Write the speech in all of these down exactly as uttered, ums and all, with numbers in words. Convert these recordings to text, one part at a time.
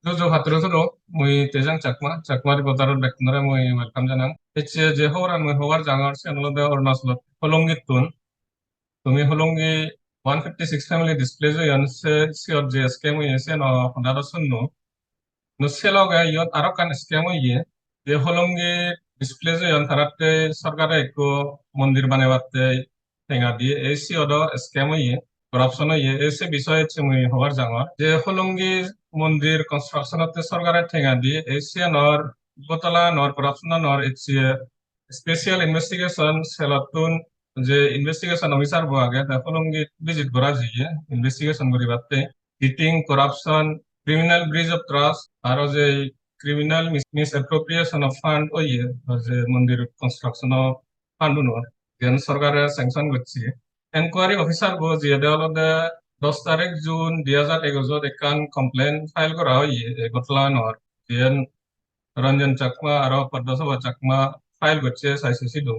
Juju patturu turu, mui Tejang Chakma, Chakma Reporter-ot bekkunore mui welcome janang. Ecche je hoboran mui hobar jangor, siyan olode Arunachalot Holongittun. Tumi Holongi one fifty six family displace oyon, se siyot je scam oye, siyano hoda do sunno. No, se loge iyot aro ekkan scam oye, je Holongi displace oyon, taratte sorkare ekko mondir banebatte tenga diye, ei siyodo scam oye, corruption oye, ei se bisoye ecche mui hobar jangor. Je Holongi mondir construction otte sorkare tenga diye, ei siyanor ghotolanor, corruption anor ecche special investigation cell-ottun je investigation officer bo age, te Holongi visit gora jiye investigation guribatte. Cheating, corruption, criminal breach of trust, aro je criminal mis-, misappropriation of fund oye, je mondir construction o fund uno, jen sorkare sanction gocche. Enquiry officer bo jiyede olode dos tarik June dui hajar egojot ekkan complaint file gora oye ei ghotolanor, jiyen Ranjan Chakma aro Padmasabha Chakma file gocche S I C sidu.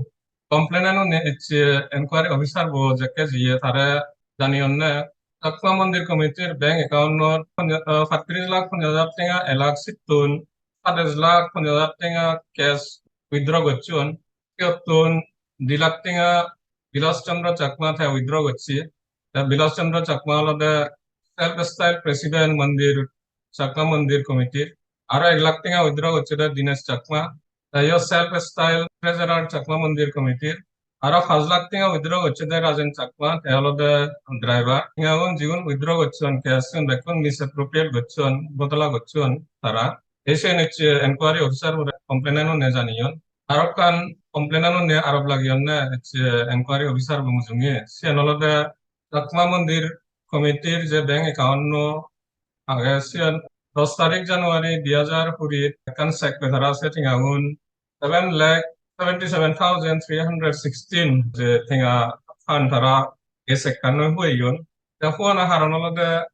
Complaint-an une ecche enquiry officer bo jekke jiye tare janiyonne Chakma Mondir Committee-r bank account-ot ponja-, ah, pattris lakh ponjaj hajar tenga elak, sittun satais lakh ponjaj hajar tenga cash withdraw gocchon. Siyottun di lakh tenga Bilas Chandra Chakma te withdraw gocche. Te Bilas Chandra Chakma olode self style president Mondir, Chakma Mondir Committee-r. Aro ek lakh tenga withdraw gocche de Dinesh Chakma. Te yo self style treasurer Chakma Mondir Committee-r. Aro pach lakh tenga withdraw gocche de Rajen Chakma, te olode driver. Tengagun jigun withdraw gocchon, cash sigun bekkun misappropriate gocchon, ghotola gocchon tara. Ei siyen ecche enquiry officer bore complaint-an une janiyon. Aro ekkan complaint-an une arop lagiyonne ecche enquiry officer bo mujunge. Siyen olode Chakma Mondir Committee-r je bank account-no age, siyen dos tarik January dui hajar kurit ekkan check pe tara, se tengagun seven lakh seventy seven thousand three hundred sixteen je tenga fund tara ei check-kan loi hueyon. Te huana haron olode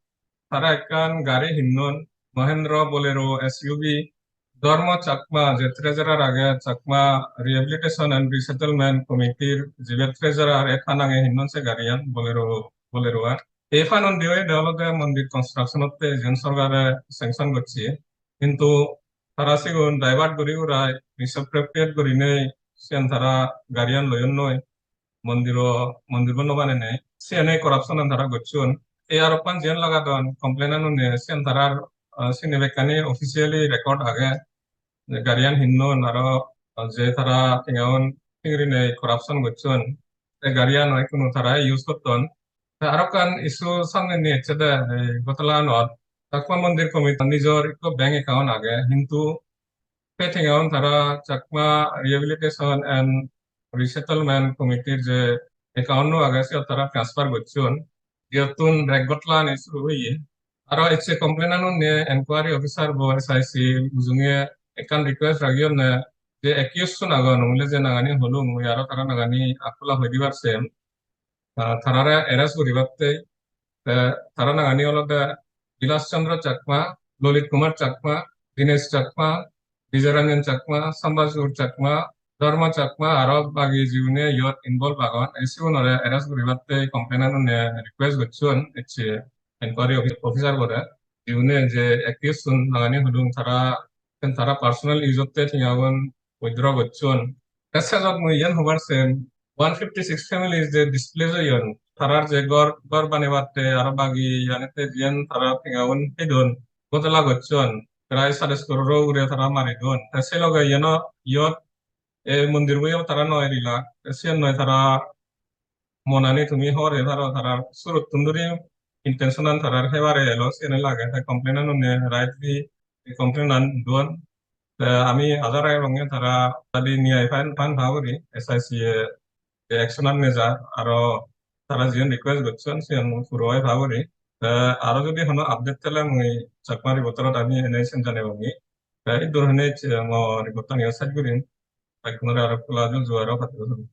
tara ekkan gari hinnon, Mahindra Bolero S U V, Dharma Chakma je treasurer age, Chakma Rehabilitation and Resettlement Committee-r jibe treasurer, e ta nange hinnon se gariyan, Bolero, Bolero-an. Ei fund-un dibe de olode mondir construction-otte, jiyen sorkare sanction gocche. Hintu tara sigun divert guri gurai misappropriate gurinei siyen tara gariyan loyonnoi, mondiro, mondirbo no banenei, siyen ei corruption-an tara gocchon. Ei aroppan jiyen lagadon, complaint-an une, siyen tarar, ah, sini bekkani officially record age, je gariyan hinnon aro je tara tengaun hingirinei corruption gocchon, te gariyan hoikkunu tara use gotton. Te aro ekkan issue samne ni ecche de ei ghotolanot, Chakma Mondir Committee nijor ekko bank account age, hintu se tengaun tara Chakma Rehabilitation and Resettlement Committee-r je account-no age, siyot tara transfer gocchon, jiyottun rek ghotola-ani suru oye. Aro ecche complaint-an une enquiry officer bo S I C mujunge ekkan request ragiyonne, je accused-un agon, umile je nangani holung, mui aro tara nangani akkola hoi dibar sem. Ah, tarare arrest guribatte, te tara nangani olode Bilas Chandra Chakma, Lolit Kumar Chakma, Dinesh Chakma, Bijoy Ranjan Chakma, Sambasur Chakma, Dharma Chakma, aro bagi jigune iyot involve agon. Ei sigunore arrest guribatte complaint-an une request gocchon ecche enquiry offi-, officer bore. Jigune je accused-un nangani hudung, tara, tara personal use-otte tengagun withdraw gocchon. Te sejot mui iyen hobar sem, one fifty six families je displace oyon, tarar je ghor, ghor banebatte aro bagi iyanette jiyen tara tengagun pedon, ghotola gocchon, prai sades crore-o ugure tara mari don. Te se loge iyeno, iyot ei mondirboyo tara no erilak. Te siyen noi tara monani tumi hobor pei paro, tarar surottun dhuri intention-an tarar hebare elo, siyen lage. Te complaint-an une rightly complaint-an don. Te ami aja ragebonge tara jodi niyai pan, pan pa guri, S I C-e je action-an nejar, aro tara jiyen request gocchon, siyen puro oi pa guri. Te aro jodi hono update thele mui Chakma Reporter-ot ami ene siyen janebonge. Te iddur hene mo report-ani sej gurim. Bekkunore aro ekkola juju aro patturu turu.